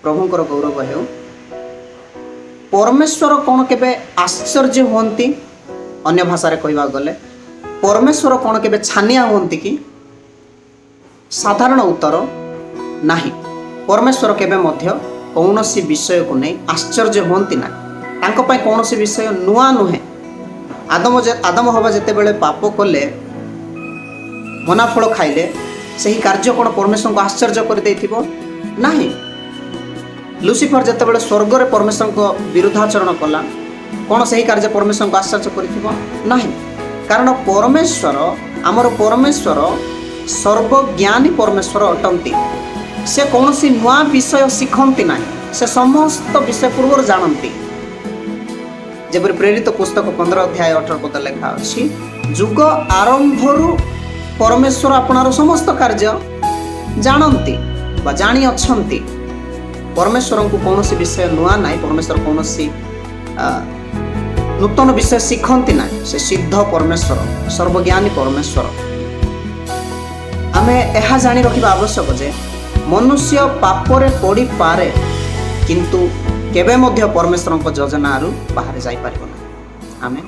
ପ୍ରଭୁଙ୍କର ଗୌରବ ହେଉ। ପରମେଶ୍ୱର କ'ଣ କେବେ ଆଶ୍ଚର୍ଯ୍ୟ ହୁଅନ୍ତି? ଅନ୍ୟ ଭାଷାରେ କହିବାକୁ ଗଲେ, ପରମେଶ୍ୱର କ'ଣ କେବେ ଛାନିଆ ହୁଅନ୍ତି କି? ସାଧାରଣ ଉତ୍ତର, ନାହିଁ। ପରମେଶ୍ୱର କେବେ ମଧ୍ୟ କୌଣସି ବିଷୟକୁ ନେଇ ଆଶ୍ଚର୍ଯ୍ୟ ହୁଅନ୍ତି ନାହିଁ। ତାଙ୍କ ପାଇଁ କୌଣସି ବିଷୟ ନୂଆ ନୁହେଁ। ଆଦମ ହବା ଯେତେବେଳେ ପାପ କଲେ, ମନାଫଳ ଖାଇଲେ, ସେହି କାର୍ଯ୍ୟ କ'ଣ ପରମେଶ୍ୱରଙ୍କୁ ଆଶ୍ଚର୍ଯ୍ୟ କରିଦେଇଥିବ? ନାହିଁ। ଲୁସିଫର ଯେତେବେଳେ ସ୍ୱର୍ଗରେ ପରମେଶ୍ୱରଙ୍କ ବିରୁଦ୍ଧାଚରଣ କଲା, କ'ଣ ସେହି କାର୍ଯ୍ୟ ପରମେଶ୍ୱରଙ୍କୁ ଆଶ୍ଚର୍ଯ୍ୟ କରିଥିବ? ନାହିଁ। କାରଣ ପରମେଶ୍ୱର, ଆମର ପରମେଶ୍ୱର ସର୍ବଜ୍ଞାନୀ ପରମେଶ୍ୱର ଅଟନ୍ତି। ସେ କୌଣସି ନୂଆ ବିଷୟ ଶିଖନ୍ତି ନାହିଁ। ସେ ସମସ୍ତ ବିଷୟ ପୂର୍ବରୁ ଜାଣନ୍ତି। ଯେପରି ପ୍ରେରିତ ପୁସ୍ତକ 15 ଅଧ୍ୟାୟ 18 ପଦ ଲେଖା ଅଛି, ଯୁଗ ଆରମ୍ଭରୁ ପରମେଶ୍ୱର ଆପଣାର ସମସ୍ତ କାର୍ଯ୍ୟ ଜାଣନ୍ତି ବା ଜାଣିଅଛନ୍ତି। ପରମେଶ୍ୱରଙ୍କୁ କୌଣସି ବିଷୟ ନୂଆ ନାହିଁ। ପରମେଶ୍ୱର କୌଣସି ନୂତନ ବିଷୟ ଶିଖନ୍ତି ନାହିଁ। ସେ ସିଦ୍ଧ ପରମେଶ୍ୱର, ସର୍ବଜ୍ଞାନୀ ପରମେଶ୍ୱର। ଆମେ ଏହା ଜାଣି ରଖିବା ଆବଶ୍ୟକ ଯେ ମନୁଷ୍ୟ ପାପରେ ପଡ଼ିପାରେ, କିନ୍ତୁ କେବେ ମଧ୍ୟ ପରମେଶ୍ୱରଙ୍କ ଯୋଜନାରୁ ବାହାରେ ଯାଇପାରିବ ନାହିଁ। ଆମେ